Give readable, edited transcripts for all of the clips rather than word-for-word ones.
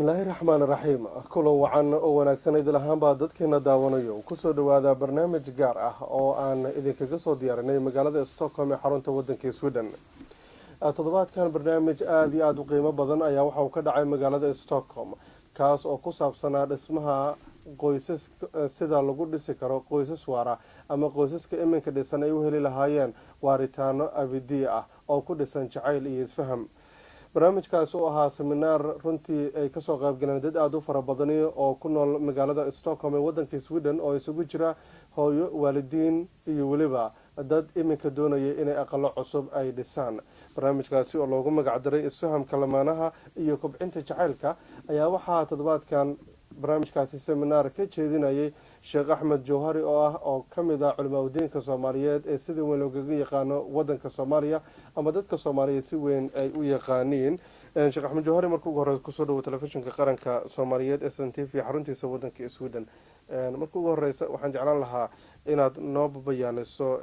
Bismillaahi raxmaan raxiim. Kulan wacan oo wanaagsan idil ahaanbaa dadkeena daawanayo. Kusoo dhawaada barnaamij gaar ah oo aan idinkaga soo diyaarinay magaalada Stockholm ee xarunta wadanka Sweden. Toddobaadkan barnaamij aada iyo aada u qiimo badan ayaa waxa uu ka dhacay magaalada Stockholm, kaas oo ku saabsanaa dhismaha qoysas, sida lagu dhisi karo qoysas waara ama qoysaska iminka dhisan ay u heli lahaayeen waaritaano abidi ah oo ku dhisan jacayl iyo isfaham. Barnaamijkaas oo ahaa seminaar runtii ay kasoo qaybgaleen dad aada u fara badani oo ku nool magaalada Stockholm ee wadanka Sweden, oo isugu jira hooyo, waalidiin iyo weliba dad iminka doonaya inay aqalo cusub ay dhisaan. Barnaamijkaasi oo loogu magacdaray isfahamka lamaanaha iyo kobcinta jacaylka ayaa waxaa toddobaadkan barnaamijkaasi seminaar ka jeedinayay Sheekh Axmed Jawhari, oo ah oo kamid ah culimaa udiinka Soomaaliyeed ee sida weyn loogaga yaqaano wadanka Soomaaliya ama dadka Soomaaliyeed si weyn ay u yaqaaniin. Sheekh Axmed Jawhari, marka ugu horeysa kusoo dhawo Telefishinka Qaranka Soomaaliyeed SNTV, xaruntiisa wadanka Sweden. Marka ugu horeysa waxaan jeclaan lahaa inaad noo bayaaniso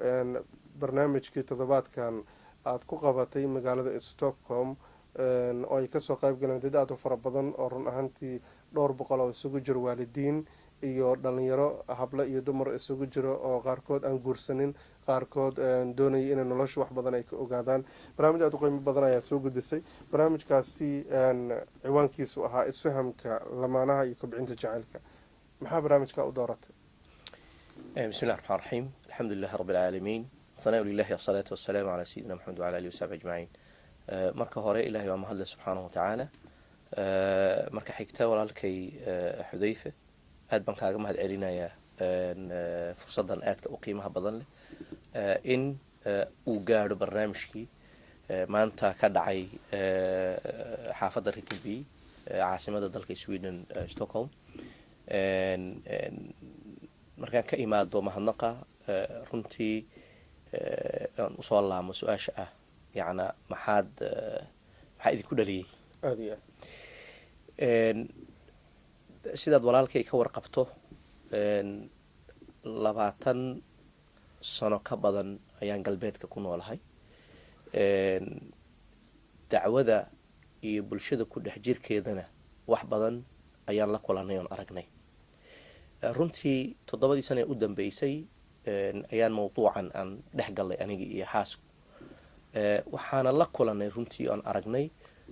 barnaamijkii toddobaadkan aada ku qabatay magaalada Stockholm oo ay kasoo qayb galeen dad aada u fara badan oo run ahaantii dhowr boqol oo isugu jiro waalidiin iyo dhalinyaro, hable iyo dumar isugu jiro, oo qaarkood aan guursanin, qaarkood doonayay inay nolosha wax badan ay ka ogaadaan. Barnaamij aada u qiimo badan ayaad soo gudbisay. Barnaamijkaasi ciwaankiisu ahaa isfahamka lamaanaha iyo kobcinta jacaylka. Maxaa barnaamijka u dooratay? بسم الله الرحمن الرحيم، الحمد لله رب العالمين، ثناء لله، والصلاة والسلام على سيدنا محمد وعلى آله وصحبه أجمعين. Marka hore Ilahay baa mahadle subxaanahu watacaala. Marka xigta, walaalkay Xudayfe, aad baan kaaga mahad celinayaa fursaddan aadka u qiimaha badan leh in uu gaadho barnaamijkii maanta ka dhacay xaafadda Rinkeby, caasimada dalka Sweden, Stockholm. Markaan ka imaado mahadnaqa, runtii aan usoo laamo su-aasha ah, yacna maxaad maxaa idinku dhaliyey? Aada iyo aad. Sidaad walaalkay ka warqabto, 20 sano ka badan ayaan galbeedka ku noolahay. Dacwada iyo bulshada ku dhex jirkeedana wax badan ayaan la kulanay oon aragnay. Runtii 7dii sana ee u dambeysay ayaan mawduucan aan dhex gallay, aniga iyo xaasku. Waxaana la kulanay runtii oon aragnay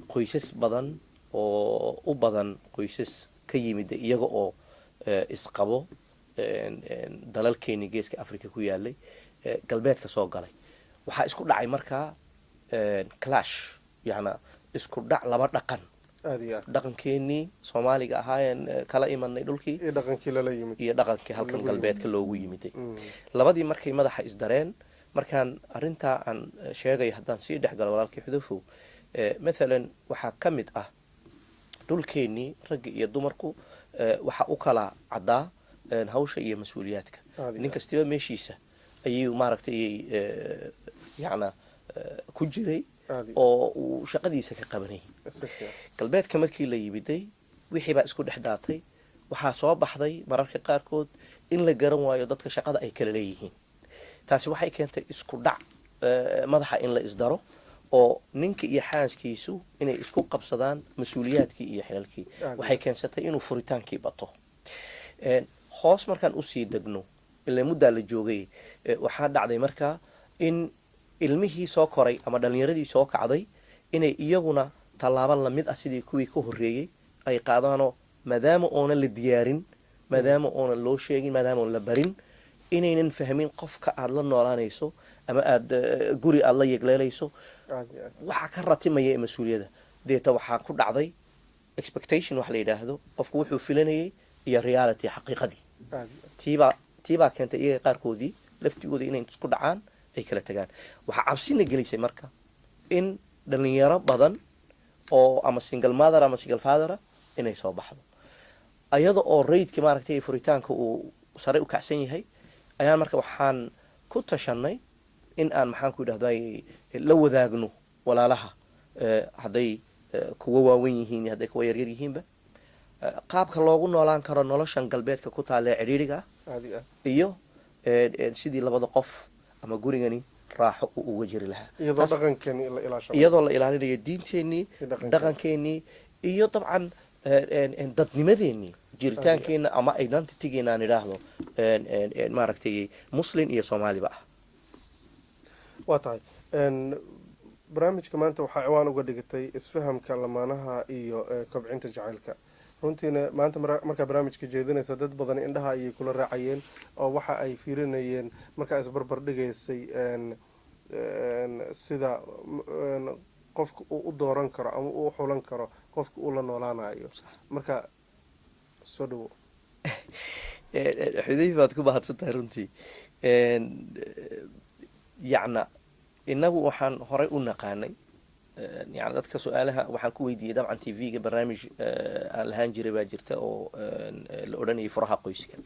qoysas badan oo u badan qoysas ka yimid iyaga oo isqabo dalalkeeni Geeska Africa ku yaalay, galbeedka soo galay. Waxaa isku dhacay markaa clash, yacna isku dhac laba dhaqan. Aada iyo aad. Dhaqankeenii Soomaaliga ahaayeen kala imanay dhulkii iyo dhaqankii lala yimid iyo dhaqankii halkan lagu galbeedka loogu yimiday. Labadii markay madaxa isdareen, markaan arrintaa aan sheegayo haddaan sii dhex galo, walaalkii Xudufow, mathalan waxaa ka mid ah dhulkeennii ragga iyo dumarku waxaa u kala caddaa hawsha iyo mas-uuliyaadka. Aada iyo nin aad. Kastiba meeshiisa ayuu maaragtay yacna ku jiray aada iyo oo uu shaqadiisa ka qabanayay. Si fiican. Galbeedka markii la yimiday, wixii baa isku dhex daatay. Waxaa soo baxday mararka qaarkood in la garan waayo dadka shaqada ay kala leeyihiin. Taasi waxay keentay isku dhac, madaxa in la isdaro oo ninka iyo xaaskiisu inay isku qabsadaan mas-uuliyaadkii iyo xilalkii. Aad. Waxay keensatay inuu furitaankii bato. Hoos markaan usii degno, ilaa muddaa la joogay, waxaa dhacday markaa in ilmihii soo koray ama dhalinyaradii soo kacday inay iyaguna tallaabo lamid ah sidii kuwii ka horreeyey ay qaadaanoo, maadaama oonan la diyaarin, maadaama oonan loo sheegin, maadaama oon la barin, inaynan fahmin qofka aada la noolaanayso ama aada guri aada la yegleelayso Aada iyo aad. waxaa ka ratimaya ee mas-uuliyadda. Deeta waxaa ku dhacday expectation wax la yidhaahdo, qofku wuxuu filanayay iyo reality, xaqiiqadii. Aada iyo aad. Tiibaa keentay iyaga qaarkoodii laftigooda inay isku dhacaan, ay kala tagaan. Waxaa cabsina gelisay marka in dhalinyaro badan oo ama single mother ama single father inay soo baxdo, ayada oo raydka maaragtay furitaanka uu sare u kacsan yahay. Ayaan marka waxaan ku tashanay in aan, maxaan ku idhahday, la wadaagno walaalaha, hadday kuwa waawen yihiin iyo hadday kuwa yaryar yihiinba, qaabka loogu noolaan karo noloshan galbeedka ku taalla ee cidhiidhiga ah Aada iyo aad. iyo sidii labada qof ama gurigani raaxo uu uga jiri lahaa. Iyadoo dhaqankeeni la ilaashanayo. Iyadoo la ilaalinayo diinteenii, iyo dhaqankeeni. Dhaqankeenii iyo dabcan Dadnimadeenii, jiritaankeena ama identitygeena aan idhaahdo, maaragtay, Muslim iyo Soomaaliba ah. Waa tahay. Barnaamijka maanta waxaa ciwaan uga dhigatay isfahamka lamaanaha iyo kobcinta jacaylka. Runtiina maanta markaa barnaamijka jeedinaysa, dad badan indhaha ayay kula raacayeen oo waxa ay fiirinayeen markaa isbarbar dhigaysay sida qofka uu u dooran karo ama uu xulan karo qofka uu la noolaanayo. Marka soo dhawo. Xudayfa, baad ku mahadsan tahay runtii. Yacna innagu waxaan horay u naqaanay, yani dadka su-aalaha waxaan ku weydiiyey dabcan TV-ga barnaamij aan lahaan jiray baa jirta oo la odhanayay Furaha Qoyska.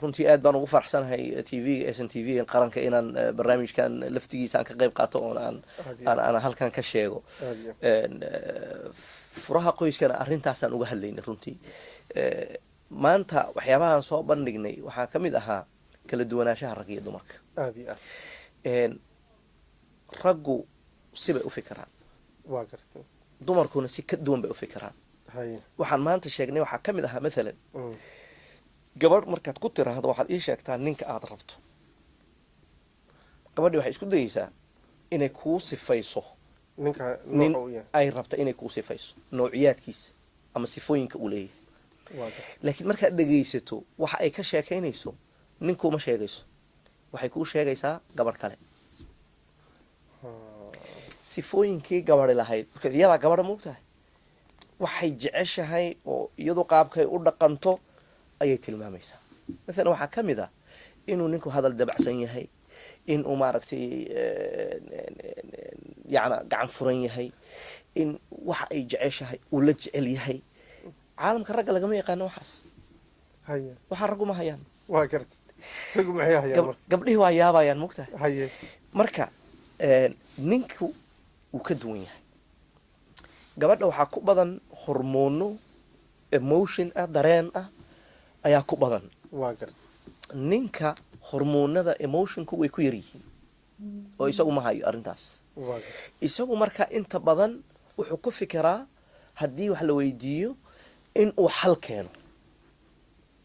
Runtii aad baan ugu faraxsanahay TV-ga SNTV qaranka inaan barnaamijkan laftigiisa aan ka qayb qaato oon aan aan halkan ka sheego. Furaha Qoyskana arrintaasaan uga hadlaynay. Runtii maanta waxyaabahaan soo bandhignay waxaa ka mid ahaa kala duwanaanshaha rag iyo dumarka. Aada iyo aad. Raggu sibay u fikiraan, Waa gartay. dumarkuna si ka duwan bay u fikiraan. Waxaan maanta sheegnay waxaa ka mid ahaa, mathalan, gabadh markaad ku tiraahdo, "Waxaad ii sheegtaa ninka aada rabto," gabadhii waxay isku dayeysaa inay kuu sifayso ninka nin nooca uu yahay ay rabta inay kuu sifayso noociyaadkiisa ama sifooyinka uu leeyahay. Waa gartay. Laakiin markaad dhegaysato waxa ay ka sheekaynayso, ninkuuma sheegayso, waxay kuu sheegaysaa gabadh kale, sifooyinkii gabadhi lahayd. Marka iyadaa gabadha moogtahay, waxay jeceshahay oo iyadu qaabkay u dhaqanto ayay tilmaamaysaa. Mathalan, waxaa ka mid ah inuu ninku hadal dabacsan yahay, inuu, maaragtay, yacna gacan furan yahay, in waxa ay jeceshahay uu la jecel yahay. Caalamka ragga lagama yaqaano waxaas. Waxaa raggu ma hayaan. Waa gartay. Raggu maxay hayaan marka? Gabdhihii waa yaabayaan, moogtahay. Marka ninku wuu ka duwan yahay gabadha. Waxaa ku badan hormoono emotion ah, dareen ah ayaa ku badan. Waa gartay. Ninka hormoonada emotionku way ku yar yihiin oo isagu ma hayo arrintaas. Waa gartay. Isagu marka inta badan wuxuu ku fikiraa, haddii wax la weydiiyo, in uu xal keeno.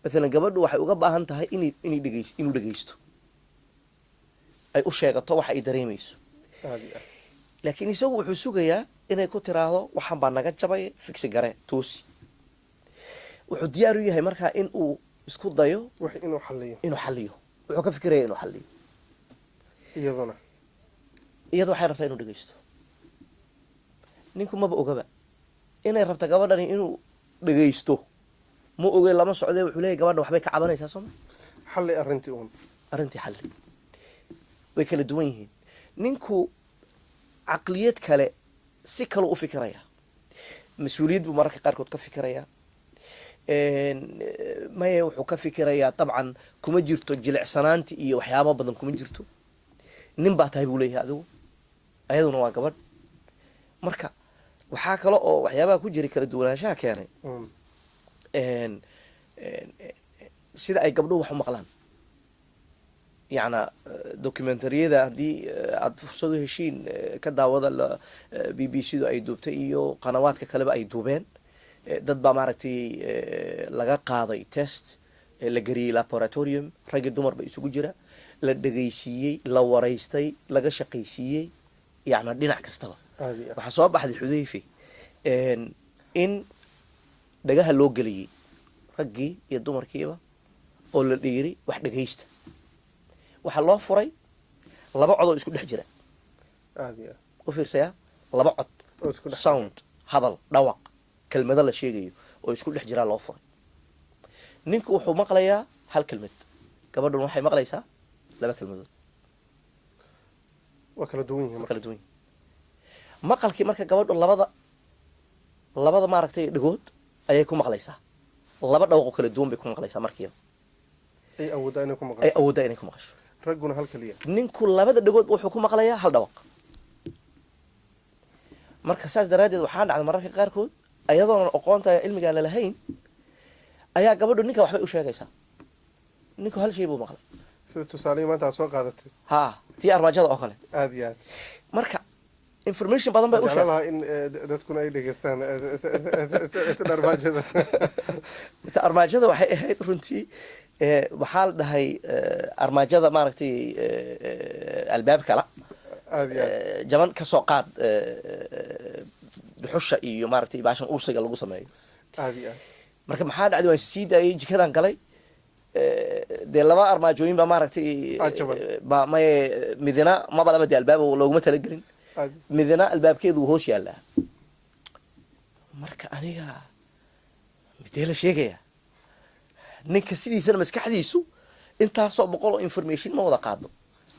Mathalan, gabadhu waxay uga baahan tahay inay dhegeys inuu dhegeysto, ay u sheegato waxa ay dareemayso. Aada iyo aad. Laakiin isagu wuxuu sugayaa inay ku tiraahdo, "Waxaan baa naga jabay, fix garee, toosi." Wuxuu diyaar u yahay markaa in uu isku dayo wax inuu xalliyo. Inuu xalliyo. Wuxuu ka fikiraya inuu xalliyo. Iyaduna? Iyada waxay rabtaa inuu dhegeysto. Ninku maba ogaba inay rabta gabadhani inuu dhegeysto, ma oge, lama socdee. Wuxuu leeyahy, gabadha waxbay ka cabanaysaa, sooma? Xalli arrintii uun. Arrintii xalli. Way kala duwan yihiin. Ninku caqliyad kale, si kaleu u fikiraya, mas-uuliyad buu mararka qaarkood ka fikirayaa. Maye, wuxuu ka fikirayaa, dabcan kuma jirto jilicsanaanti iyo waxyaabo badan kuma jirto. Nin baa tahay buu leeyahay adigu, ayaduna waa gabadh. Marka waxaa kale oo waxyaabaha ku jiray kala duwanaanshaha keenay sida ay gabdhuhu wax u maqlaan. Yacna documentariyada haddii aada fursad u heshiin, ka daawada BBC du ay duubtay iyo qanawaadka kaleba ay duubeen. Dad baa, maaragtay, laga qaaday test, la geliyey laboratorium, raggi dumar ba isugu jira, la dhegaysiiyey, la waraystay, laga shaqaysiiyey, yacna dhinac kastaba. Aada iyo aad. Waxaa soo baxday, Xudayfi, in dhagaha loo geliyey raggii iyo dumarkiiba oo la dhiiri, "Wax dhegaysta." Waxaa loo furay laba cod oo isku dhex jira. Aada iyo aad. U fiirsayaa, laba cod oo isku dhex sound, hadal, dhawaq, kelmado la sheegayo oo isku dhex jiraa loo furay. Ninku wuxuu maqlayaa hal kelmad, gabadhuna waxay maqlaysaa laba kelmadood. Waa kala duwan yihiin. Waa marka kala duwan yihiin maqalkii. Marka gabadhu labada, maaragtay, dhagood ayay ku maqlaysaa, laba dhawaq oo kala duwan bay ku maqlaysaa markiiba. Ay awooddaa inay ku Ay maqasho. awooddaa inay ku maqasho. Ragguna hal keliya. Ninku labada dhagood wuxuu ku maqlayaa hal dhawaq. Marka saas daraaddeed waxaa dhacda mararka qaarkood, ayadoonan aqoonta cilmigaa lalahayn, ayaa gabadhu ninka waxbay u sheegaysaa, ninku hal shay buu maqlay. Sida tusaalihii maanta aad soo qaadatay. Haa, tii armaajada oo kale. Aada iyo aad. Marka Information badan bay u jeclaan sheegtay. Lahaa in dadkuna ay dhegeystaan tan armaajada. Ta armaajada waxay ahayd runtii, waxaa la dhahay armaajada maaragtay albaab kala Aada iyo aad. Jaban ka soo qaad dhuxusha iyo maaragtay baashan ursiga lagu sameeyo. Aada iyo aad. Marka maxaa dhacday? Waan sii daayay, jikadan galay. Dee laba armaajooyin baa maaragtay Ah, jaban. Ba maye, midina maba laba dee albaab looguma talagelin. Midina albaabkeedu wuu hoos yaallaa. Marka aniga midee la sheegaya? Ninka sidiisana maskaxdiisu intaasoo boqol oo information ma wada qaado,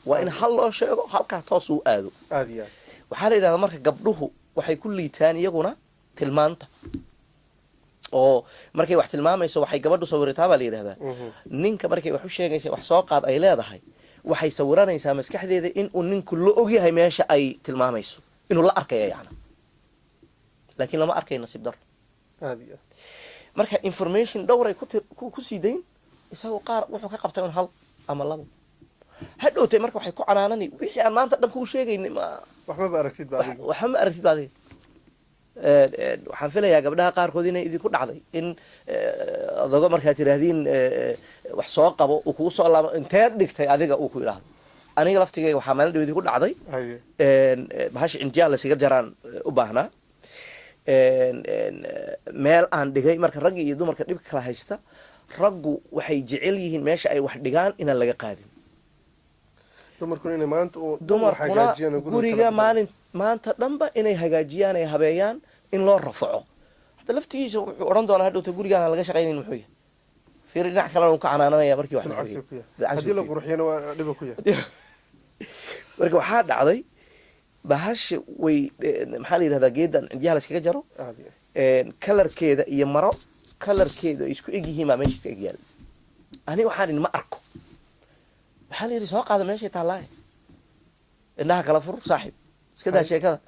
waa in hal loo sheego, halkaa toos uu aado. Aada iyo aad. Waxaa la yidhahdaa marka gabdhuhu waxay ku liitaan iyaguna tilmaanta, oo markay wax tilmaamayso waxay gabadhu sawirataa baa la yidhahdaa. Ninka markay wax u sheegaysa, wax soo qaad ay leedahay, waxay sawiranaysaa maskaxdeeda in uu ninku la ogyahay meesha ay tilmaamayso, inuu la arkaya yacna, laakiin lama arkayo, nasiib daro. Aada iyo aad. Marka information dhowray ku sii dayn, isagoo qaar wuxuu ka qabtay un hal ama labo. Hadhowtay marka waxay ku canaanani wixii aan maanta dhan kuu sheegaynay ma Wax maba aragtid ba adiga. Waxa ma aragtid ba adiga. Waxaan filayaa gabdhaha qaarkood inay idinku dhacday in adogo markaad tidhaahdiin wax soo qabo, uu kugu soo laabo, inteed dhigtay adiga, uu ku idhaahdo. Aniga laftigayga waxaa maalin dhow idinku dhacday. Bahasha cinjiyaa laysaga jaraan u baahnaa. Meel aan dhigay. Marka ragga iyo dumarka dhibka kala haysta, raggu waxay jecel yihiin meesha ay wax dhigaan inaan laga qaadin. Dumarkuna inay maanta oo dhan wax Dumarkuna hagaajiyaan oo guriga guriga kala maalin maanta dhanba inay hagaajiyaan, ay habeeyaan, in loo rafaco. Hadda laftigiisa wuxuu odhan doonaa hadhowta gurigaan aan laga shaqaynayn muxuu yahay? Fiiri, dhinac kalena uu ka canaananaya markii wax la bilcagsi habeeyey. Ku yahay Bilcagsi haddii la ku yahay. qurxiyana waa dhiba ku yahay. Marka waxaa dhacday bahasha way maxaa la yidhahdaa, geedan cindiyaha la iskaga jaro. Aada iyo aad. Kalarkeeda iyo maro kalarkeeda ay isku eg yihiin baa meesha iska eg yaal. Aniga waxaan idhi ma arko. Waxaa la yidhi soo qaada, meeshay taallaaye, indhaha kala fur saaxiib, iska daa sheekada.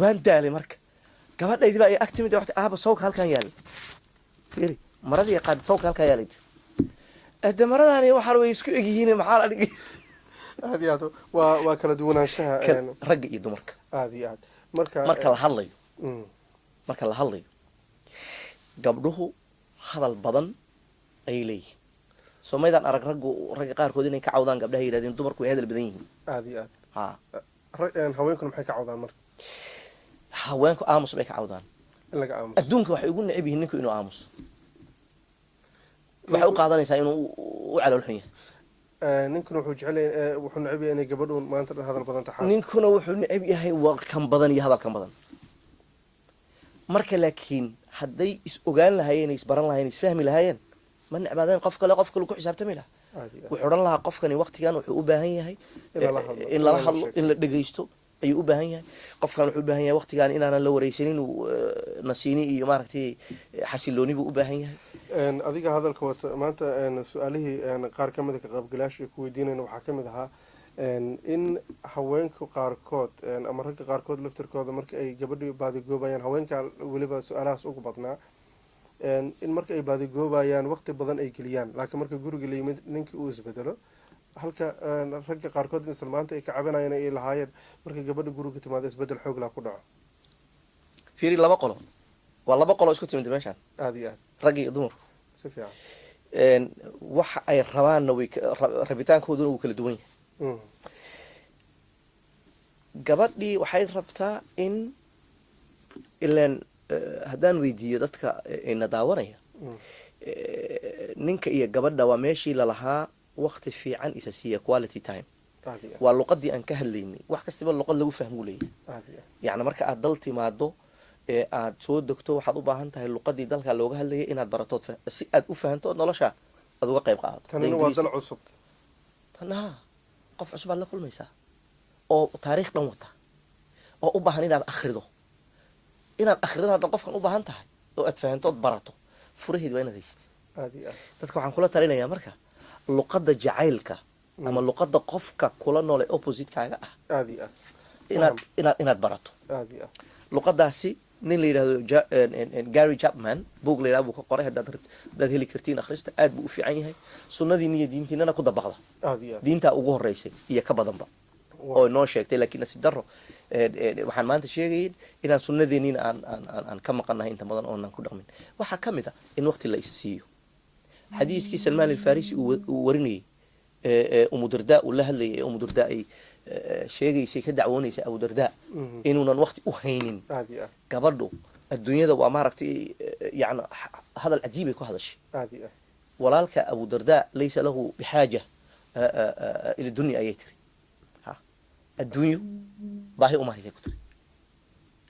Waan daalay. Marka gabadhaydi baa ag timid, waxay aaba sawka halkan yaalla, fiiri maradii qaad, sawka halkan yaalla. De maradaani waxaan way isku eg yihiin, maxaa la dhigay? Aada iyo aad, waa kala duwanaanshaha Ragga iyo dumarka. Aada iyo aad. Marka Marka la hadlayo, marka la hadlayo, gabdhuhu hadal badan ayay leeyihiin. Soomaydaan arag raggu, ragga qaarkood inay ka cawdaan gabdhaha, yidhahdeen dumarku way hadal badan yihiin? Aada iyo aad. Ha. Haweenkuna maxay ka cawdaan marka? Haweenku aamus bay ka cawdaan. In laga aamuso. Adduunka waxay ugu neceb yihiin ninku inuu aamuso. Waxay u qaadanaysaa inuu u calool xun yahay. Ninkuna wuxuu jecel yahay, wuxuu neceb yahay inay gabadhuun maanta dhan hadal badan taxaas. Ninkuna wuxuu neceb yahay warkan badan iyo hadalkan badan. Marka laakiin hadday is ogaan lahaayeen, isbaran lahaayeen, isfahmi lahaayeen, ma necbaadeen qof kale, qof kale ku xisaabtami lahaa. Aada iyo aad. Wuxuu odhan lahaa qofkani waqtigan wuxuu u baahan yahay in lala hadlo, in lala in lala hadlo, sheeko. In la dhegeysto ayuu u baahan yahay. Qofkan wuxuu u baahan yahay waqtigan inaanan la wareysanin, uu nasiini iyo maaragtay xasilooni buu u baahan yahay. Adiga hadalka wata maanta, su-aalihii qaar ka mid a ka qaybgalayaasha ay ku weydiinayna waxaa ka mid ahaa in haweenku qaarkood ama ragga qaarkood laftirkooda marka ay gabadhi baadigoobayaan, haweenka weliba su-aalahaas ugu badnaa, in marka ay baadigoobayaan waqti badan ay geliyaan, laakiin marka guriga la yimid ninkii uu isbedelo, halka ragga qaarkood in isla maanta ay ka cabanayaan ay lahaayeen marka gabadha guriga timaado isbedel xoog laa ku dhaco. Fiiri, laba qolo waa laba qolo isku timid meeshaan. Aada iyo aad. Ragga iyo dumarku. Si fiican. Waxa ay rabaanna way rabitaankooduna wuu kala duwan yahay. Gabadhii waxay rabtaa in ilaan haddaan weydiiyo dadka ina daawanaya, ninka iyo gabadha waa meeshii lalahaa waqti fiican isa siiya, quality time. Aada iyo aad. Waa luqadii aan ka hadlaynay. Wax kastaba luqad lagu fahmuu leeyahay. Aada iyo aad. Yacni marka aad dal timaado ee aad soo degto, waxaad u baahan tahay luqadii dalka looga hadlayay inaad baratood si aad u fahanto ood nolosha aad uga qayb qaadato. Tanina waa dal cusub. Tan ha qof cusub aad la kulmaysaa oo taariikh dhan wata oo u baahan inaad akhrido, inaad akhrido hadda qofkan u baahan tahay oo aad fahanto ood barato, furaheed waa inaad haysatid. Aada iyo aad. Dadka waxaan kula talinayaa marka luqadda jacaylka ama luqadda qofka kula nool ee opposite-kaaga ah Aada iyo aad. inaad barato. Aada iyo aad. Luqadaasi nin la yidhahdo Gary Chapman book la yidhahdo buu ka qoray. Haddaad haddaad heli kartiin akhrista, aad buu u fiican yahay. Sunnadiina iyo diintiinana ku dabaqda. Aada iyo aad. Diintaa ugu horeysay iyo ka badanba. Oo inoo sheegtay, laakiin nasiib darro waxaan maanta sheegayay inaan sunnadeennina aan aan aan aan ka maqannahay inta badan oonan ku dhaqmin. Waxaa ka mid a in waqti la is siiyo. Xadiiskii Salmaan Alfarisi uu warinayey Umu Darda uu la hadlayay, ee Umu Darda ay sheegaysay, ka dacwoonaysay Abu Darda inuunan waqti u haynin. Aad iyo aad. Gabadhu adduunyada waa maaragtay, yani hadal cajiibay ku hadashay. Aad iyo aad. Walaalka Abu Darda laysa lahu bixaaja ila dunya ayay tiri. Ha, adduunyo baahi uma haysay ku tiri.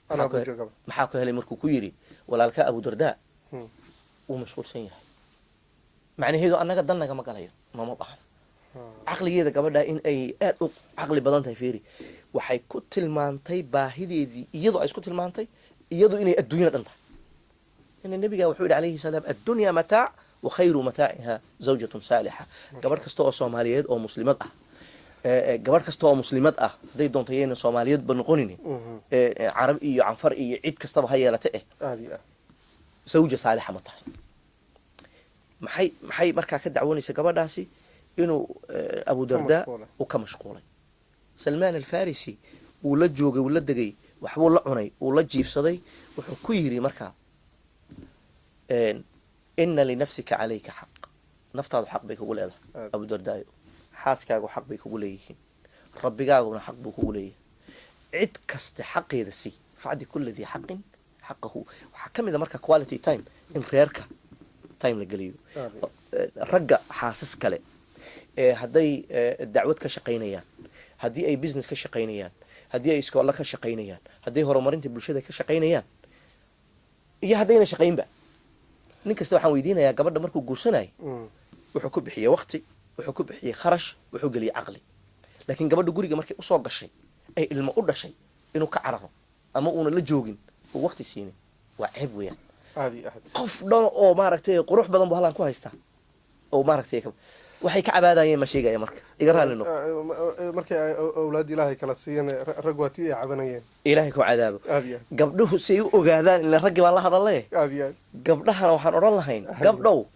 Anaa ku joogaba. Maxaa ku helay markuu ku yidhi walaalka Abu Darda wuu mashquulsan yahay, macnaheedu annaga dan nagama galayo, nooma baahna. Caqligeeda gabadha in ay aad u caqli badan tahay fiiri, waxay ku tilmaantay baahideedii iyadoo ay isku tilmaantay iyadu inay adduunyada dhan tahay. Ina nabiga wuxuu yidhi calayhi salaam: "Addunya mataac wa khayru mataaciha zawjatun saalixa." Gabadh kasta oo Soomaaliyeed oo muslimad ah, gabadh kasta oo muslimad ah, hadday doonto yayna Soomaaliyeedba noqonin, Carab iyo Canfar iyo cid kastaba ha yeelate Aad iyo aad. Zawja saalixa ma tahay? Maxay markaa ka dacwoonaysa gabadhaasi? Inuu Abu Darda mashquulay. Uu ka mashquulay. Salmaan Alfarisi wuu la joogay, wuu la degay, waxbuu la cunay, wuu la jiibsaday. Wuxuu ku yidhi markaa: "Ina linafsika calayka xaq." Naftaadu xaq bay kugu leedahay. Abu Dardaayo, xaaskaagu xaq bay kugu leeyihiin, rabbigaaguna xaq buu kugu leeyahay. Cid kaste xaqeeda sii, facdi kula dii xaqin xaqahu. Waxaa ka mid a marka quality time, in reerka time la geliyo. Aad iyo Ragga xaasas kale ee hadday dacwad ka shaqaynayaan, haddii ay business ka shaqaynayaan, haddii ay iskoollo ka shaqaynayaan, hadday horumarinta bulshada ka shaqaynayaan iyo haddayna shaqaynba, nin kasta waxaan weydiinayaa: gabadha markuu guursanayo wuxuu ku bixiyey waqti, wuxuu ku bixiyey kharash, wuxuu geliyey caqli, laakiin gabadha guriga markay usoo gashay ay ilmo u dhashay inuu ka cararo ama uuna la joogin, uu waqti siinin, waa ceeb weeyaan. Aad iyo aad. Qof dhan oo maaragtay qurux badan buu halkan ku haystaa oo maaragtay waxay ka cabaadayeen ma sheegaya. Marka iga raalli noqo. Markay ay awlaad Ilaahay kala siiyeen, rag waa tii ay cabanayeen. Ilaahay ku cadaabo. Aad iyo aad. Gabdhuhu si ay u ogaadaan, ila raggii baan la hadalaye. Aad iyo aad. Gabdhahana waxaan odhan lahayn: gabdhow,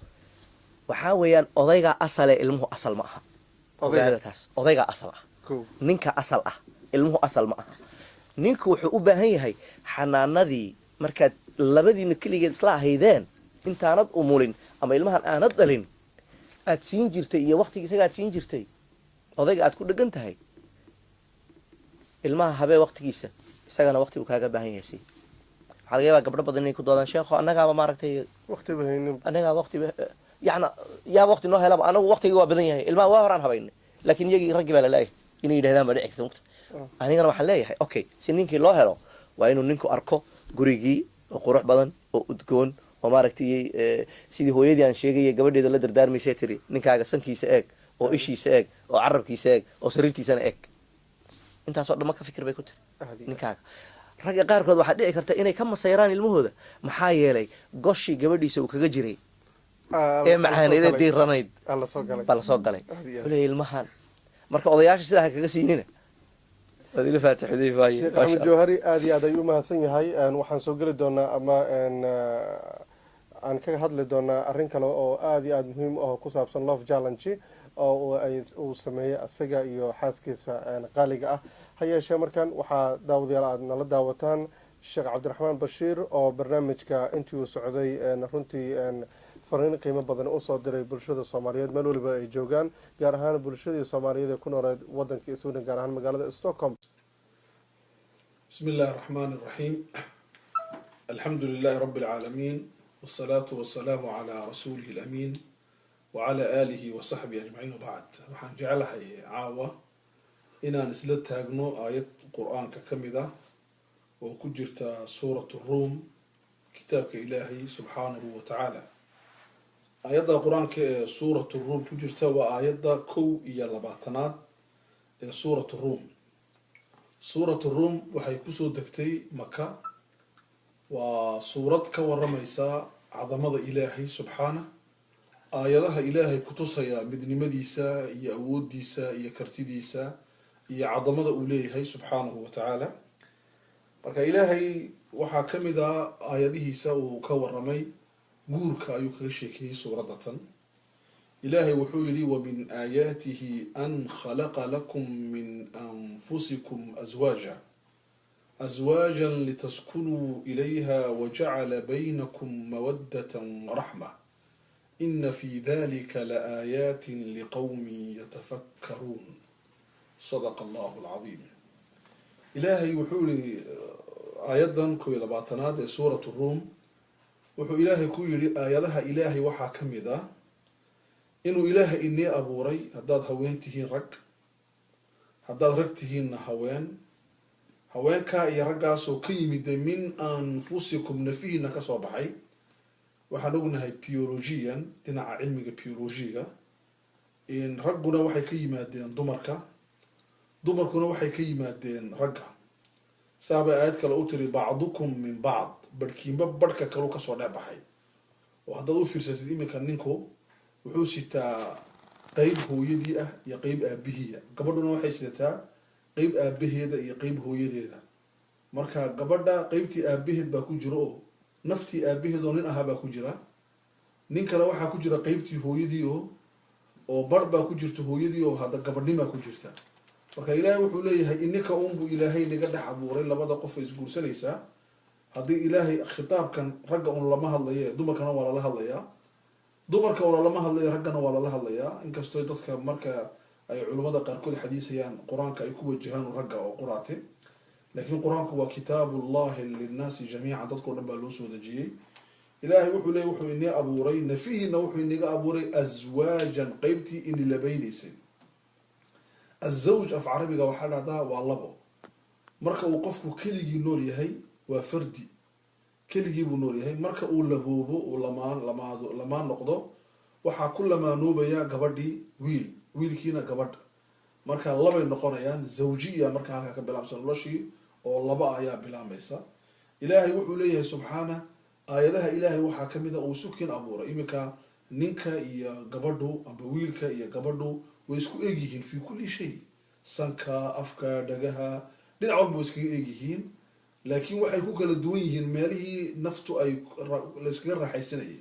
waxaa weeyaan odaygaa asale, ilmuhu asal ma aha. Odayga. Ogaada taas, odaygaa asal ah. Kow. Ninka asal ah, ilmuhu asal ma aha. Ninku wuxuu u baahan yahay xanaanadii markaad labadiina keligeed isla ahaydeen, intaanad umulin ama ilmahan aanad dhalin, aad siin jirtay iyo waqtigii isaga aad siin jirtay. Odayga aad ku dhegan tahay, ilmaha habee waqtigiisa, isagana waqti uu kaaga baahan yahay si. Waxaa laga yaabaa gabdho badan inay ku doodaan: "Sheekho, annagaaba maaragtay waqti ba haynin." Annagaa waqti, yacna yaa waqti noo helaba? Anagu waqtigii waa badan yahay, ilmaha waa horaan habaynay, laakiin iyagii raggii baa lalaayay," inay yidhahdaan baa dhici karta mugta. Anigana waxaan leeyahay: okay, si ninkii loo helo waa inuu ninku arko gurigii oo qurux badan oo udgoon oo maaragtay sidii hooyadii aan sheegayay gabadheeda la dardaarmaysay tiri: "Ninkaaga sankiisa eeg oo ishiisa eeg oo carabkiisa eeg oo sariirtiisana eeg. Intaasoo dhan ma ka fikir," bay ku tiri. Aad iyo aad. Ninkaaga ragga qaarkood waxaa dhici karta inay ka masayraan ilmahooda, maxaa yeelay goshii gabadhiisa uu kaga jiray ee macaaneed ee diiranayd Alla soo galay. Baa lasoo galay. Aad iyo aad. Wuxuu leeyahay ilmahan. Marka odayaasha sidaa ha kaga siinina. Waad ila faatix Xudayfa. Sheekh Axmed Jawhari aad iyo aad ayuu umahadsan yahay. Waxaan soo geli doonaa ama aan kaga hadli doonaa arrin kale oo aad iyo aada muhiim u ah oo ku saabsan love challenge oo uu sameeyey isaga iyo xaaskiisa qaaliga ah. Ha yeeshee markan waxaa daawadayaal aad nala daawataan Sheekh Cabdiraxmaan Bashiir oo barnaamijka intii uu socday runtii fariin qiimo badan usoo diray bulshada Soomaaliyeed meel waliba ay joogaan, gaar ahaan bulshadii Soomaaliyeed ee ku nooleed wadanka Sweden, gaar ahaan magaalada Stockholm. بسم الله الرحمن الرحيم، الحمد لله رب العالمين، والصلاة والسلام على رسوله الأمين وعلى آله وصحبه أجمعين، وبعد. Waxaan jeclahay caawa inaan isla taagno aayad Qur-aanka ka mid ah oo ku jirta Suurat Ruum, kitaabka Ilaahay subxaanahu wa tacaala. Aayadda Qur-aanka ee Suurat Ruum ku jirta waa aayadda 21aad ee Suurat Ruum. Suurat Ruum waxay kusoo degtay Maka. Waa suurad ka waramaysa cadamada Ilaahay subxaana, aayadaha Ilaahay kutusaya midnimadiisa iyo awoodiisa iyo kartidiisa iyo cadamada uu leeyahay subxaanahu wa tacaala. Marka Ilaahay waxaa ka mid a aayadihiisa uu ka waramay guurka ayuu kaga sheekeeyey suuradda tan. Ilaahay wuxuu yidhi: "Wamin aayaatihi an khalaqa lakum min anfusikum azwaajan litaskunuu ilayha wajacala baynakum mawaddatan waraxma, ina fi dalika laaayaatin liqowmin yatafakkaruun." Sadaqa Allahu alcadiim. Ilaahay wuxuu yihi aayaddan 21aad ee Suurat Ruum, wuxuu Ilaahay ku yidhi: aayadaha Ilaahay waxaa ka mid ah inuu Ilaahay inii abuuray, haddaad haween tihiin rag, haddaad rag tihiinna haween, haweenkaa iyo raggaasoo ka yimida min anfusikum, nafihiina kasoo baxay. Waxaan ognahay biologiyan, dhinaca cilmiga biologiga, ragguna waxay ka yimaadeen dumarka, dumarkuna waxay ka yimaadeen ragga. Saabay aayad kale u tiri: "Bacdukum min bacd", barhkiinba barhka kalu kasoo dhex baxay. Oo haddaad u fiirsatid iminka, ninku wuxuu sitaa qeyb hooyadii ah iyo qeyb aabihiia, gabadhuna waxay sidataa qeyb aabaheeda iyo qeyb hooyadeeda. Marka gabadha qeybtii aabaheed baa ku jira, oo naftii aabaheed oo nin ahaa baa ku jira. Nin kale waxaa ku jira qeybtii hooyadii, oo bar baa ku jirta hooyadii, oo hadda gabadhnimaa ku jirta. Marka Ilaahay wuxuu leeyahay: ininka uunbuu Ilaahay naga dhex abuuray labada qof ay isguursanaysaa. Haddii Ilaahay khitaabkan ragga un lama hadlaye, dumarkana waa lala hadlayaa. Dumarka waa lalama hadlaya, raggana waa lala hadlayaa. Inkastoo dadka marka ay culimmada qaarkood xadiisayaan Qur-aanka ay ku wajahaan ragga oo quraate, laakiin Qur-aanku waa kitaabullahi linnaasi jamiican, dadkao dhan baa loo soo dejiyey. Ilaahay wuxuu leeyay: wuxuu inii abuuray nafihiina, wuxuu inaga abuuray aswaajan, qeybtii ini labaynaysay. Azawj af carabiga waxaa dhahdaa waa labo. Marka uu qofku keligii nool yahay waa fardi, keligii buu nool yahay. Marka uu laboobo, uu lamaan lamaado, lamaan noqdo, waxaa ku lamaanoobaya gabadhii wiil, wiilkiina gabadh. Marka labay noqonayaan, zawjiya. Marka halkaa ka bilaabsan noloshii oo laba ayaa bilaamaysa. Ilaahay wuxuu leeyahay subxaana: aayadaha Ilaahay waxaa kamid a uu sukin abuuray. Iminka ninka iyo gabadhu amba wiilka iyo gabadhu way isku egyihiin fi kulli shay, sanka, afka, dhagaha, dhinac walba way iskaga egyihiin. Laakiin waxay ku kala duwan yihiin meelihii naftu ay la iskaga raaxaysanayay.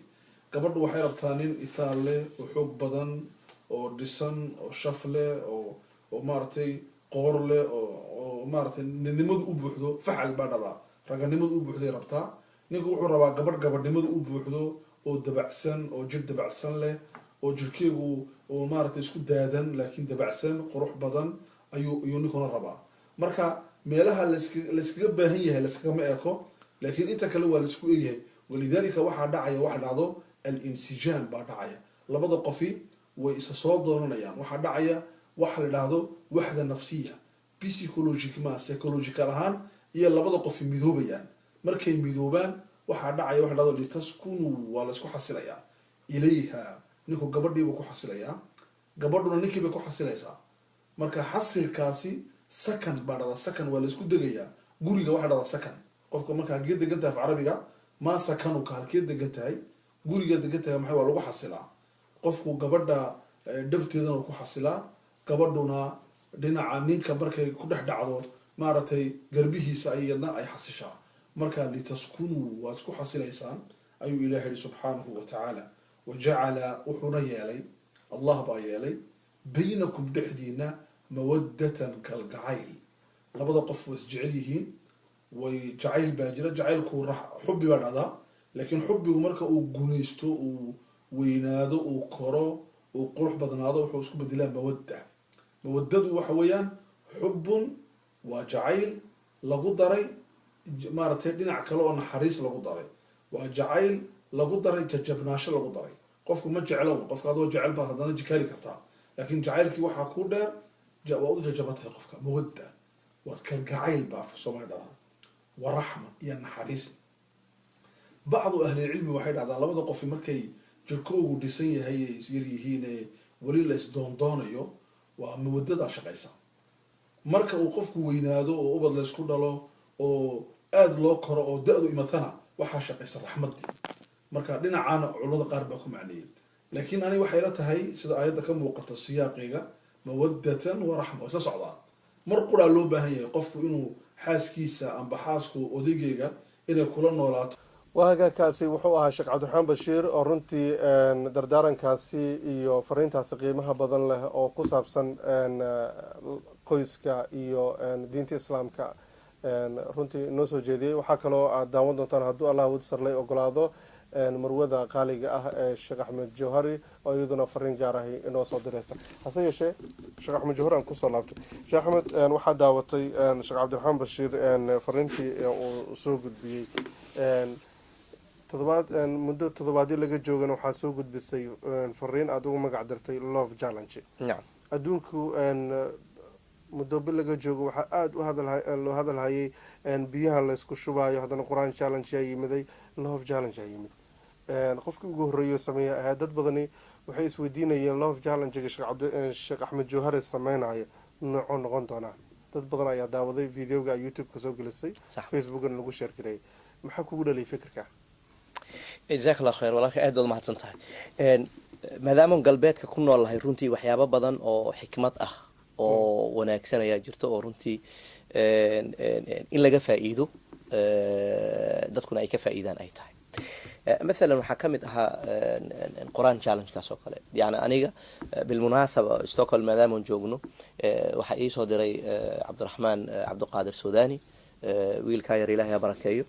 Gabadhu waxay rabtaa nin itaal leh oo xoog badan oo dhisan oo shaf leh oo maaragtay qoor leh oo maaragtay ninnimadu u buuxdo, faxal baa dhadaa, raganimadu u buuxday rabtaa. Ninku wuxuu rabaa gabadh gabadhnimadu u buuxdo oo dabacsan oo jir dabacsan leh oo jirkeegu uu maaragtay isku daadan, laakiin dabacsan, qurux badan ayuu ninkuna rabaa. Marka meelaha layskaga baahan yahay layskagama eko, laakiin inta kale waa laisku egyahay. Walidaalika waxaa dhacaya waxa dhacdo al-insijaam baa dhacaya, labada qofi way isa soo doonanayaan. Waxaa dhacaya waxa la dhahdo waxda nafsiya, psychologiquement, psychological ahaan iyo labada qofi midoobayaan. Markay midoobaan waxaa dhacaya waxa dhahdo litaskunuu, waa laisku xasilayaa. Ilayha, ninku gabadhiibuu ku xasilayaa, gabadhuna ninkiibay ku xasilaysaa. Marka xasilkaasi sakan baa dhada, sakan waa laisku degayaa. Guriga waxaa dhada sakan. Qofka marka halkee degan tahay af carabiga, maa sakanuka, halkee degan tahay? Guriga degan tahay. Maxay? Waa lagu xasilaa. Qofku gabadha dhabteedana ku xasilaa, gabadhuna dhinaca ninka markay ku dhex dhacdo, maaragtay, garbihiisa iyadna ay xasishaa. Marka litaskunuu, waad isku xasilaysaan ayuu Ilahi yihi subxaanahu wa tacaala. Wa jacala, wuxuuna yeelay, Allah baa yeelay, baynakum, dhexdiina, mawaddatan, kalgacayl. Labada qof way isjecel yihiin, way jacayl baa jira. Jacaylku xubbi baa dhacdaa, laakiin xubbigu marka uu gunaysto, uu weynaado, uu koro, uu qurux badnaado, wuxuu isku bedelaa mawadda. Mawaddadu waxa weeyaan xubbun, waa jacayl lagu daray maaragtay dhinac kale oo naxariis lagu daray, waa jacayl lagu daray jajabnaasho lagu daray. Qofku ma jeclo, qofka adoo jecel baad haddana jikaari kartaa, laakiin jacaylkii waxaa ku dheer waad u jajaban tahay qofka. Mawadda waad kalgacayl baa afka Soomaali dhahdaa, waraxma iyo naxariis. Bacdu ahlilcilmi waxay dhahdaa labada qofi markay jirkoogu dhisan yahay ay isyar yihiin ee weli la isdoondoonayo, waa mawadadaa shaqaysa. Marka uu qofku weynaado oo ubad laysku dhalo oo aada loo koro oo da-du imatana, waxaa shaqaysa raxmaddii. Marka dhinacaana culamada qaar baa ku macneeyey, laakiin ani waxay la tahay sida aayadda ka muuqata siyaaqeyga, mawaddatan wa raxma waa isla socdaan. Mar quraa loo baahan yahay qofku inuu xaaskiisa amba xaasku odaygeyga inay kula noolaato. Waagaakaasi wuxuu ahaa Sheekh Cabdiraxmaan Bashiir oo runtii dardaarankaasi iyo fariintaasi qiimaha badan leh oo ku saabsan qoyska iyo diinta Islaamka runtii noo soo jeediyey. Waxaa kaloo aad daawan doontaan, hadduu Allah wad sarlay ogolaado, marwada qaaliga ah ee Sheekh Axmed Jawhari oo iyaduna fariin gaar ahi inoo soo diraysa. Hase yeeshee, Sheekh Axmed Jawhari aan kusoo laabtay. Sheekh Axmed, waxaa daawatay Sheekh Cabdiraxmaan Bashiir fariintii uu soo gudbiyey toddobaad, muddo toddobaadyo laga joogana waxaad soo gudbisay fariin aada ugu magac dirtay Love Challenge. Adduunku muddo bil laga joogo waxaa aada u hadal loo hadalhayay biyaha laysku shubaayo. Haddana Qur-aan challenge yaa yimiday, Love Challenge yaa yimid. Qofkii ugu horreeyo sameeya ahaa. Dad badani waxay isweydiinayeen Love Challenge-ga Sheekh Axmed Jawhari sameynayo noocuu noqon doonaa. Dad badan ayaa daawaday videoga YouTube-ka soo gelisay, Facebookana lagu share gareeyay. Maxaa kugu dhaliyay fikirka? Jazaak Allah khayr, walaalka, aad baad umahadsan tahay. Maadaama galbeedka ku nool lahay, runtii waxyaabo badan oo xikmad ah oo wanaagsan ayaa jirto oo runtii in laga faa'iido, dadkuna ay ka faa'iidaan ay tahay. Mathalan, waxaa ka mid ahaa Qur-aan challenge-kaas oo kale. Yani aniga bilmunaasaba Stockholm maadaamaan joogno, waxaa iisoo diray Cabdiraxmaan Cabdiqaadir Sudani, wiilkaa yar, Ilahay ha barakeeyo,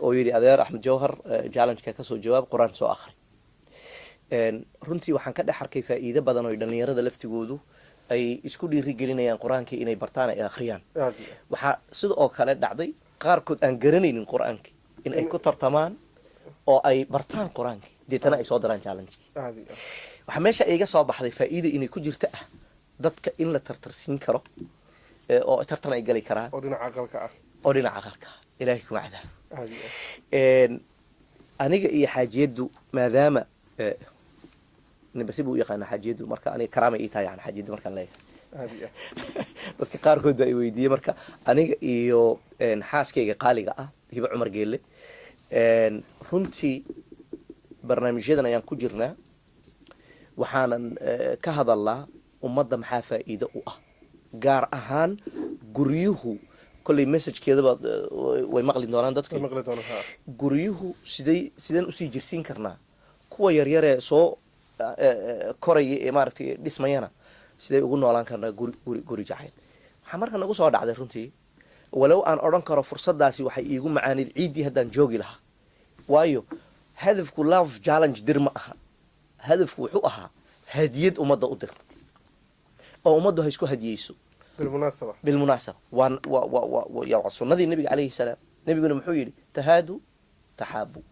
oo yidhi: "Adeer Axmed Jawhar, challenge-ka kasoo jawaab, Qur-aan soo akhri." Runtii waxaan ka dhex arkay faa'iido badan oo dhalinyarada laftigoodu ay isku dhiirigelinayaan Qur-aankii inay bartaan, ay akhriyaan. Waxaa sida oo kale dhacday qaarkood aan garanaynin Qur-aankii in ay ku tartamaan oo ay bartaan Qur-aankii, deetana ay soo diraan challenge-kii. Waxaa meesha iga soo baxday faa'iida inay ku jirta ah dadka in la tartarsiin karo oo tartan ay gali karaan. Oo dhinaca aqalka ah. Oo dhinaca aqalka ah, Ilaahay kuma cadaabo. Aniga iyo xaajiyaddu, maadaama ninba si buu u yaqaana xaajiyaddu, marka aniga karaamay ii tahay yani xaajiyaddu markaan leeyahay. Dadka qaarkood baa i weydiiyey. Marka aniga iyo xaaskayga qaaliga ah, Hibe Cumar Geelle, runtii barnaamijyadan ayaan ku jirnaa. Waxaanan ka hadalnaa ummadda maxaa faa'iido u ah, gaar ahaan guryuhu. Kolley messagekeedaba way maqli doonaan dadku. Guryuhu siday sideen usii jirsiin karnaa, kuwa yaryaree soo koraya ee maaragtay dhismayana siday ugu noolaan karnaa guri jacayl. Waxaa marka nagu soo dhacday runtii, walow aan odhan karo fursadaasi waxay iigu macaanayd ciiddii haddaan joogi lahaa, waayo hadafku Love Challenge dir ma aha. Hadafku wuxuu ahaa hadiyad ummadda u dir oo ummaddu ha isku hadiyeyso. Bilmunaasaba. Bilmunaasaba waa wa wa wa sunnadii Nabiga calayhi salaam. Nabiguna muxuu yidhi? "Tahaadu taxaabu",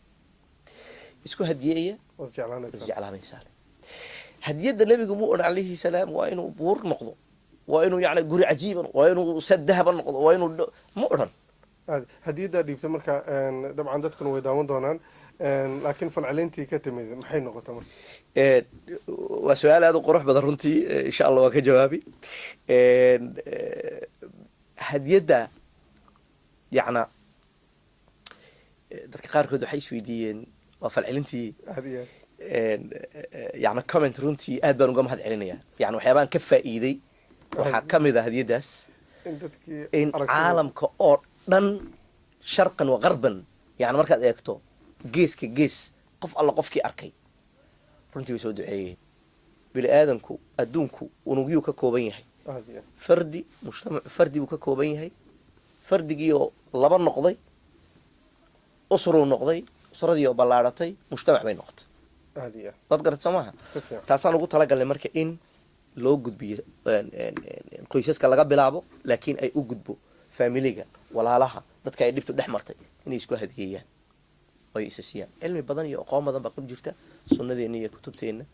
isku hadiyeeya, isjeclaanaysaan. Hadiyadda Nebigu muu odhan calayhi salaam waa inuu buur noqdo, waa inuu yani guri cajiiba, waa inuu sad dahaba noqdo, waa inuu, ma odhan. Hadiyaddaa dhiibta marka, dabcan dadkuna way daawan doonaan, laakiin falcelintii ka timid maxay noqota marka? Waa su-aal aada u qurux badan runtii, insha Allah waa ka jawaabi. Hadiyadda yacna dadka qaarkood waxay isweydiiyeen waa falcelintii yani comment. Runtii aad baan uga mahad celinaya. Yani waxyaabaan ka faa'iiday waxaa ka mid a hadiyaddaas in caalamka oo dhan, sharqan wa qarban, yani markaad eegto geeska gees, qof alla qofkii arkay runtii way soo duceeyeen. Bini aadanku adduunku unugyuu ka kooban yahay, fardi, mujtamacu fardi buu ka kooban yahay, fardigiioo laba noqday usruu noqday, usradii oo ballaadhatay mujtamac bay noqotay. Waad garat soo maaha? Taasaan ugu talagalnay marka in loo gudbiyo qoysaska laga bilaabo, laakiin ay u gudbo faamiliga, walaalaha, dadka ay dhibtu dhex martay inay isku hadiyeeyaan oy isa siiyaan. Cilmi badan iyo aqoon badan baa ku jirta sunnadeena iyo kutubteenna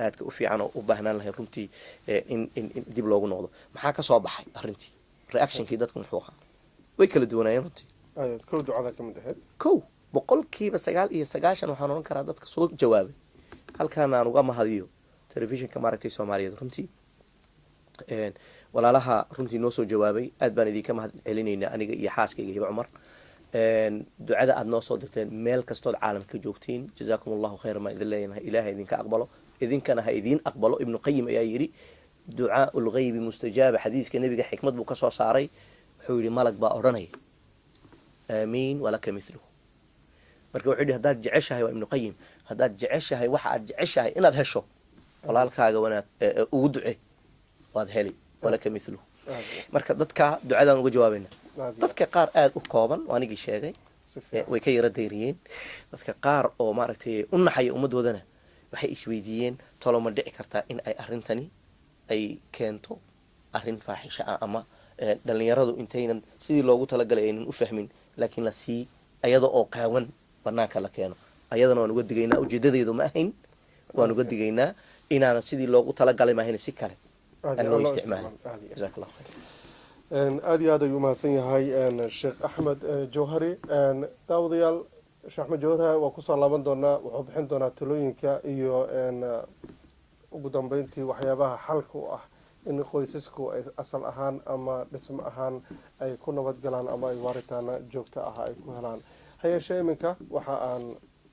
aadka u fiican oo u baahnaan lahay runtii in dib loogu noqdo. Maxaa ka soo baxay arrintii? Reactionkii dadku muxuu ahaa? Way kala duwanaayeen runtii. Kow, ducada ka mid ahayd. Kow, 99% waxaan odhan karaa dadka soo jawaabay. Halkaan aan uga mahadiyo telefishinka maaragtay Soomaaliyeed runtii, walaalaha runtii noo soo jawaabay, aad baan idinka mahad celinaynaa, aniga iyo xaaskayga Hibe Cumar, ducada aad noo soo dirteen meel kastood caalamka joogtiin. Jazaakum Allahu khayra maan idin leeyahay. Ilaahay idinka aqbalo, idinkana ha idiin aqbalo. Ibnu Qayim ayaa yidhi: "Ducaau lghaybi mustajaaba." Xadiiska Nebiga xikmad buu ka soo saaray. Wuxuu yidhi: "Malag baa odhanaya aamiin walaka mithluhu." Marka wuxuu yidhi, haddaad jeceshahay, waa Ibnu Qayim, haddaad jeceshahay waxa aad jeceshahay inaad hesho, walaalkaaga wanaag ugu duce, waad heli, walaka mithluhu. Marka dadka ducadaan uga jawaabayna. Dadka qaar aada u kooban oo anigii sheegay way ka yaro dayriyeen. Dadka qaar oo maaragtay u naxaya ummaddoodana waxay isweydiiyeen, tolo ma dhici kartaa in ay arrintani ay keento arrin faaxisha ah, ama dhalinyaradu intaynan sidii loogu talagalay aynan u fahmin, laakiin la sii ayada oo qaawan banaanka la keeno? Ayadana waan uga digaynaa. Ujeedadeedu ma ahayn, waan uga digaynaa inaanan sidii loogu talagalay maahayn si kale aan loo isticmaalin. Jazaak Allah khayr. Aada iyo aad ayuu umahadsan yahay Sheekh Axmed Jawhari. Daawadayaal, Sheekh Axmed Jawhari waa kusoo laaban doonaa, wuxuu bixin doonaa talooyinka iyo ugu dambeyntii waxyaabaha xalka u ah in qoysasku ay asal ahaan ama dhismo ahaan ay ku nabad galaan ama ay waaritaana joogto ah ay ku helaan. Ha yeeshee iminka waxa aan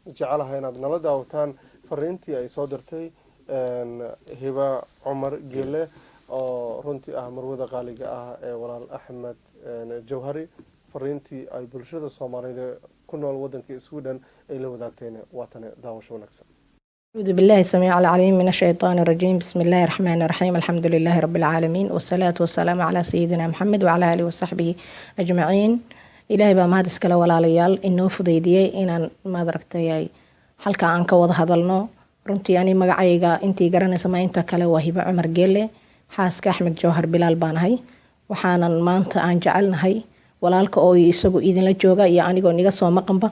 jecelahay inaad nala daawataan fariintii ay soo dirtay Hiba Cumar Geele, oo runtii ah marwada qaaliga ah ee walaal Axmed Jawhari. Fariintii ay bulshada Soomaaliyeed ee ku nool wadanka Sweden ay la wadaagtayna waa tane. Daawasho wanaagsan. أعوذ بالله السميع العليم من الشيطان الرجيم. بسم الله الرحمن الرحيم. الحمد لله رب العالمين، والصلاة والسلام على سيدنا محمد وعلى آله وصحبه أجمعين. Ilaahay baa mahad iskale, walaalayaal, inoo fudaydiyey inaan, maad aragtay, halka aan ka wada hadalno. Runtii ani magacayga intii garanaysa ma inta kale waa Hibo Cumar Geele, xaaska Axmed Jawhar Bilaal baan ahay. Waxaanan maanta aan jecelnahay walaalka oo isagu idinla jooga iyo anigoo niga soo maqanba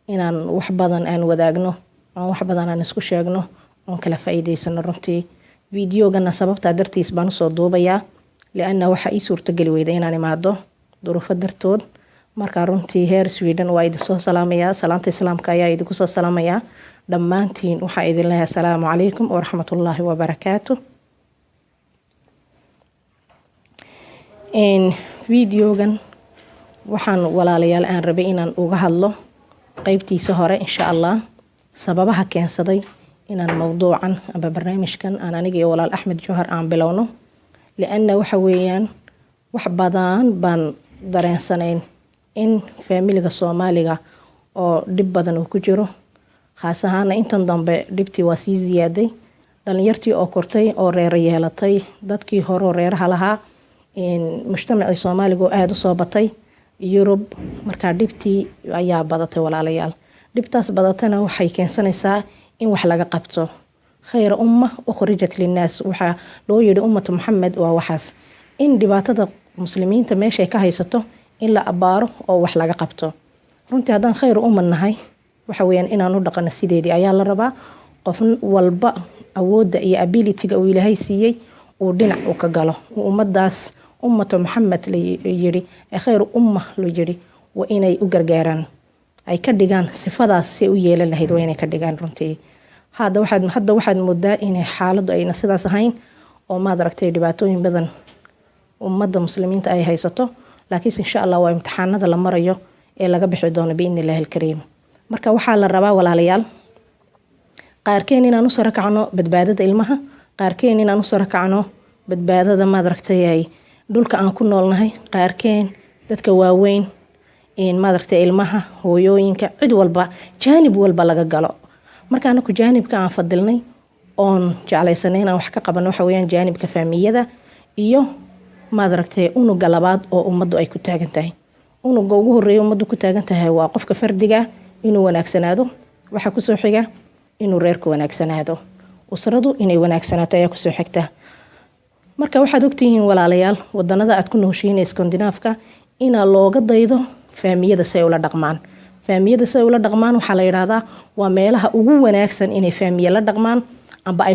inaan wax badan aan wadaagno, aan wax badan aan isku sheegno, oon kala faa'iidaysano. Runtii videogana sababtaa dartiis baan usoo duubayaa, lianna waxaa ii suurtageli weyda inaan imaado duruufo dartood. Marka runtii heer Sweden waa idinsoo salaamayaa, salaanta islaamka ayaa idinku soo salaamayaa dhammaantiin. Waxaa idin leeyahay asalaamu calaykum waraxmatullaahi wabarakaatu. Videogan waxaan, walaalayaal, aan rabay inaan uga hadlo qeybtiisa hore, insha Allah, sababaha keensaday inaan mowduucan amba barnaamijkan aan aniga iyo walaal Axmed Jawhar aan bilowno, lianna waxa weeyaan wax badan baan dareensanayn in faamiliga Soomaaliga oo dhib badan uu ku jiro, khaas ahaana intan dambe dhibtii waa sii ziyaaday. Dhalinyartii oo kortay oo reero yeelatay, dadkii hore oo reeraha lahaa, mujtamacii Soomaaliga oo aada usoo batay Yurub, markaa dhibtii ayaa badatay, walaalayaal. Dhibtaas badatayna waxay keensanaysaa in wax laga qabto. Khayra umma ukhrijat linnaas waxaa loo yidhi ummatu Maxamed waa waxaas, in dhibaatada muslimiinta meeshay ka haysato in la abaaro oo wax laga qabto. Runtii haddaan khayr umma nahay, waxa weyaan inaan u dhaqano sideedii ayaa la rabaa. Qof walba awoodda iyo abilityga uu Ilaahay siiyey uu dhinac u ka galo, ummadaas ummatu Maxamed la yidhi ee khayr umma la yidhi waa inay u gargaaraan, ay ka dhigaan sifadaas si u yeelan lahayd waa inay ka dhigaan. Runtii hadda waxaad moodaa inay xaaladdu ayna sidaas ahayn, oo maad aragtay dhibaatooyin badan ummadda muslimiinta ay haysato, laakiinse insha Allah waa imtixaanada la marayo ee laga bixi doono biidni Illaahi alkariim. Marka waxaa la rabaa, walaalayaal, qaarkeen inaan u saro kacno badbaadada ilmaha, qaarkeen inaan u saro kacno badbaadada, maad aragtay, dhulka aan ku noolnahay, qaarkeen dadka waaweyn, maad aragtay, ilmaha, hooyooyinka, cid walba jaanib walba laga galo. Marka anaku jaanibka aan fadilnay oon jeclaysanay inaan wax ka qabano waxa weyaan jaanibka faamiyada iyo, maad aragtay, unuga labaad oo ummaddu ay ku taagan tahay. Unuga ugu horeeya ummaddu ku taagan tahay waa qofka fardiga inuu wanaagsanaado, waxaa kusoo xiga inuu reerku wanaagsanaado, usradu inay wanaagsanaato ayaa kusoo xigta. Marka waxaad ogtihiin, walaalayaal, wadanada aad ku nooshihiin Skandinaafka inaa looga daydo faamiyada si ay ula dhaqmaan. Faamiyada si ay ula dhaqmaan waxaa la yidhaahdaa waa meelaha ugu wanaagsan inay faamiye la dhaqmaan amba ay